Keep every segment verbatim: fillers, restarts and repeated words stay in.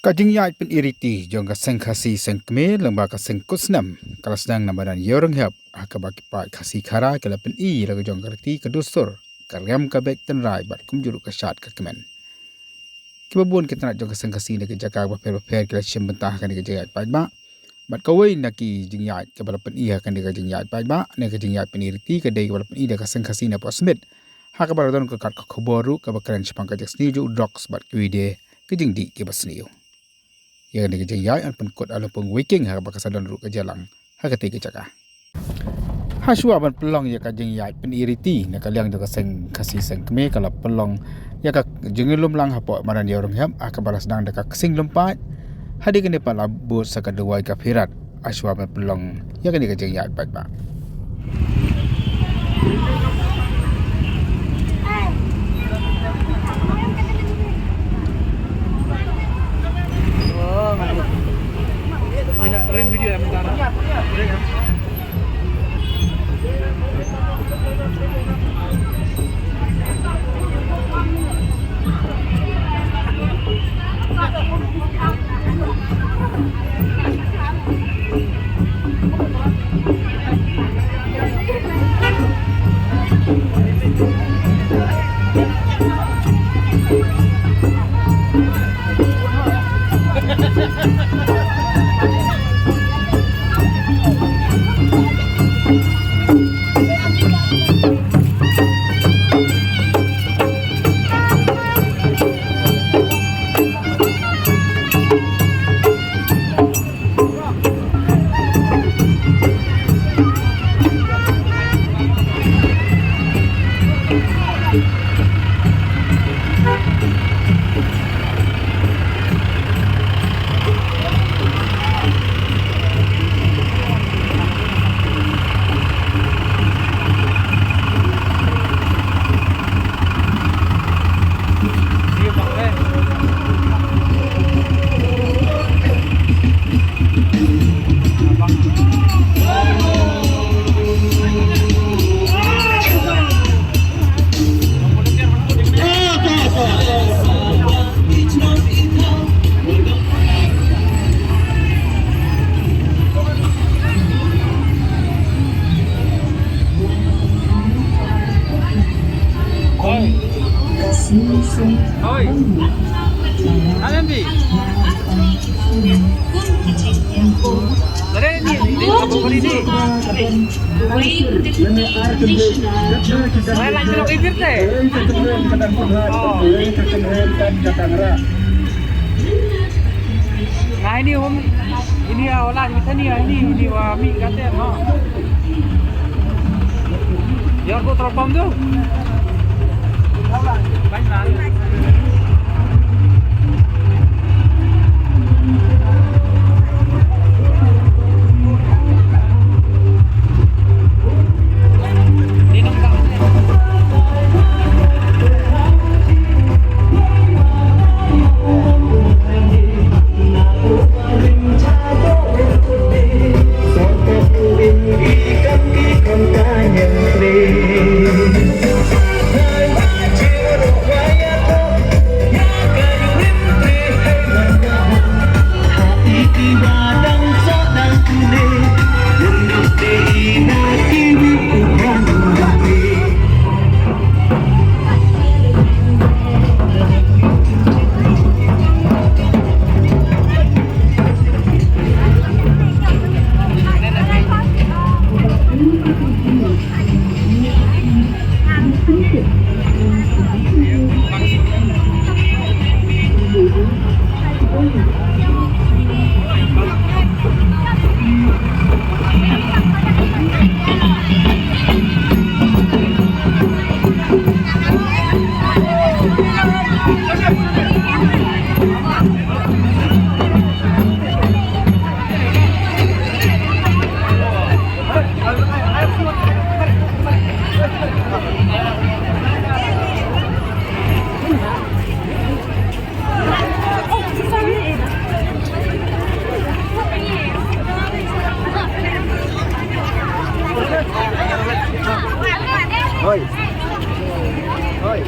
Ka jingïaid pyni riti jong ka seng Khasi seng kmie lyngba ka seng Kusnem ka la sdang na madan Ïewrynghep, ha kaba ki paid Khasi Khara ki la pyni ïa la ka jong ka riti, ka dustur, ka riam ka beit tynrai bad kumjuh ruh ka shad ka kmen. Kiba bun ki tnat jong ka seng Khasi na ki jaka bapher bapher ki la shim bynta ha kane ka jingïaid paidbah. Bad kawei na ki jingïaid kaba la pyni ha kane ka jingïaid paidbah ne ka jingïaid pyni riti ka dei kaba la pyni da ka seng Khasi na Port Smith, ha kaba la don ka kat ka khubor ruh kaba kren shaphang ka jingsniew jong u drugs bad kiwei de ki jingdih kiba sniew. Ïa kane ka jingïaid yn pynkut ha lympung Weiking ha kaba ka sa don ruh ka jingïalang ha katei ka jaka. Hashwa ban pynlong ïa ka jingïaid pyni riti na ka liang jong ka seng Khasi seng kmie ka la pynlong ïa ka jingïalum lang hapoh madan Ïewrynghep ha kaba la sdang da ka ksing lum paid. Hadien kane pat la bud sa ka duwai ka phirat hashwa ban pynlong ïa kane ka jingïaid paidbah. Ina ring video ya mentara. Oi. Oi. Alam di. Dale ni, ni, ni, ni, ni. Wait, the condition. Wala lang sila kay Virte. Oh. Nah, ini, Om. Ini ya, olah kita ni, ini, ini, wah, mi kate, no. Yor ko tropam tu. Baik lah. Hoi. Hoi.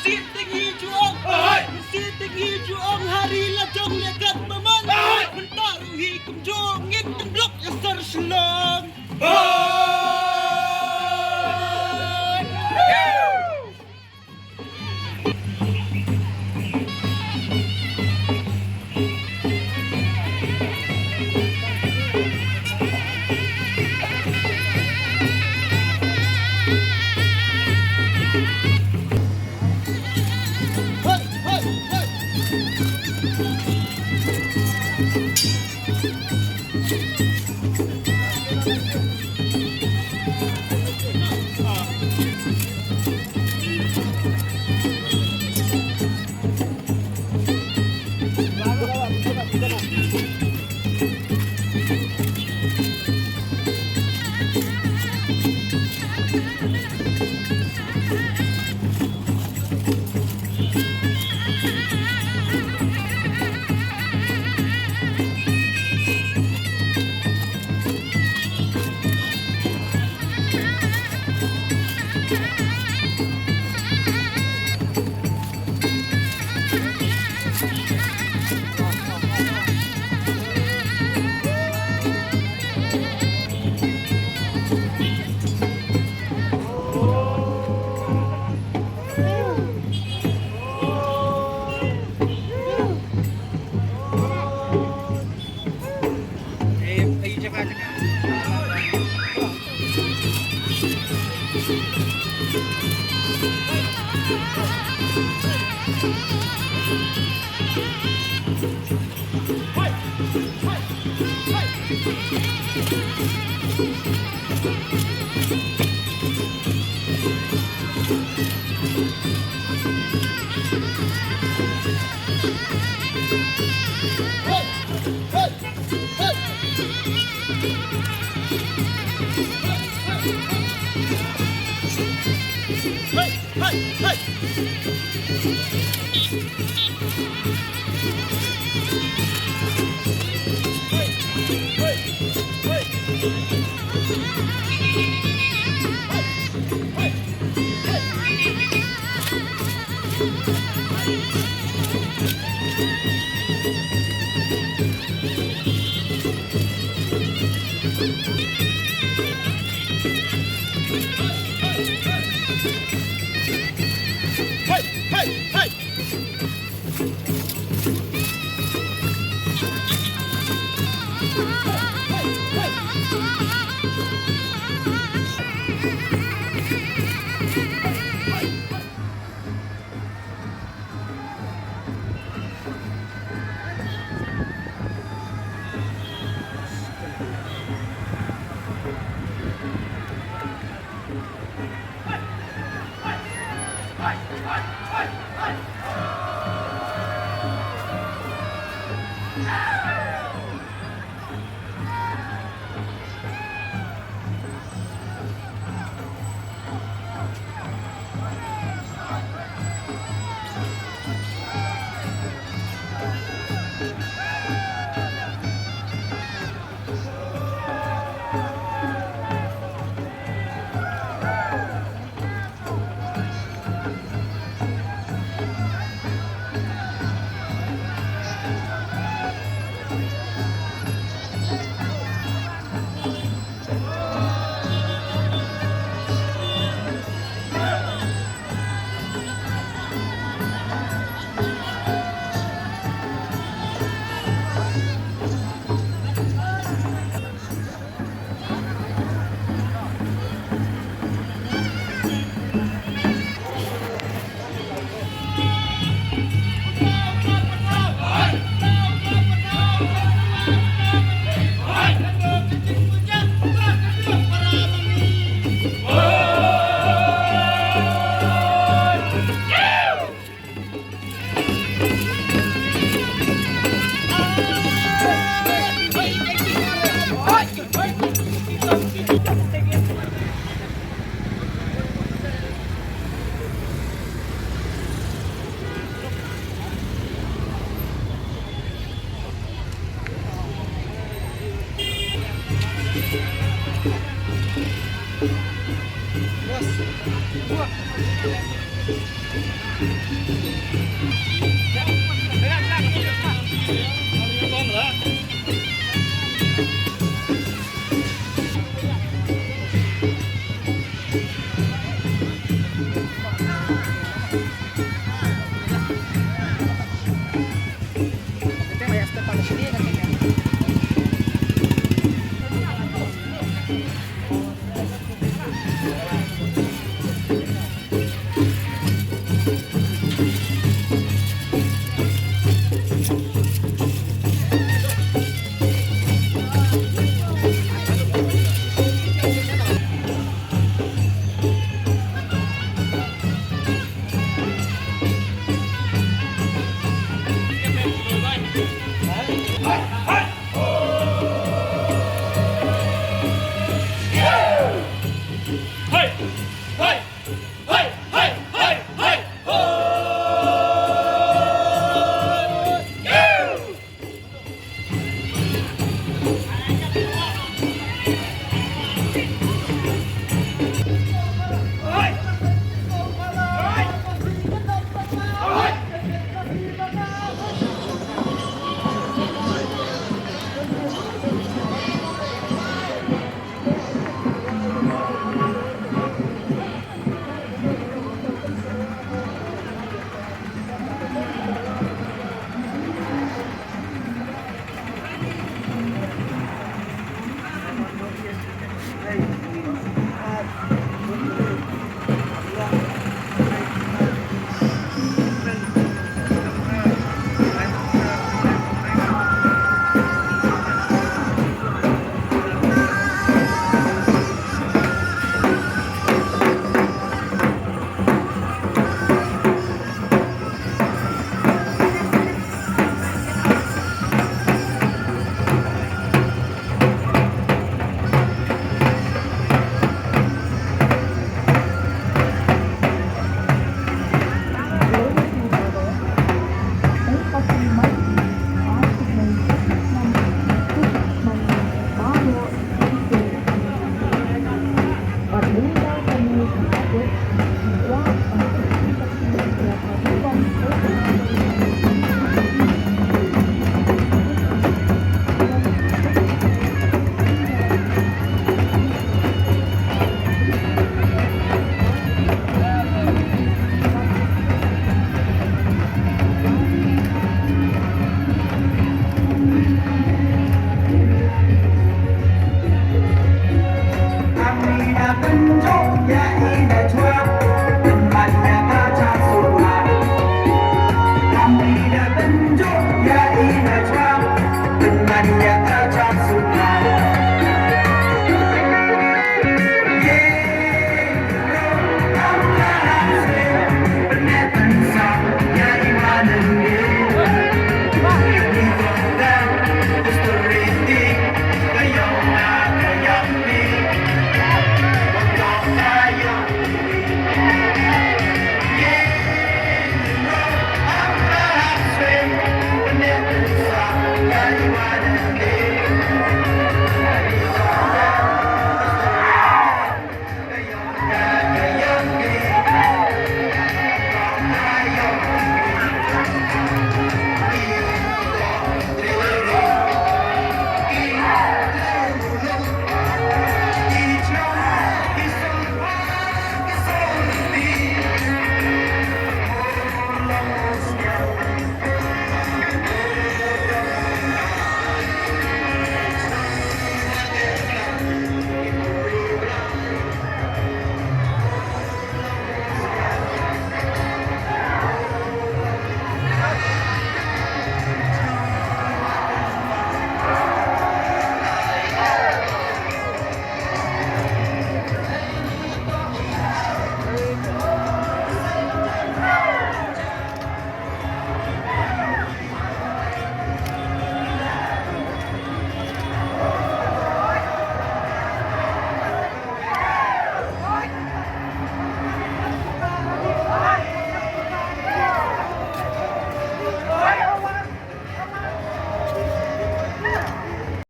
Siteng hi ju ong. Hai. Siteng hi ju ong, ha ri la jong ïa kat ba man. Hai. Mynta ruh hi kumjuh ngin tynblok ïa sar Shillong. Hai.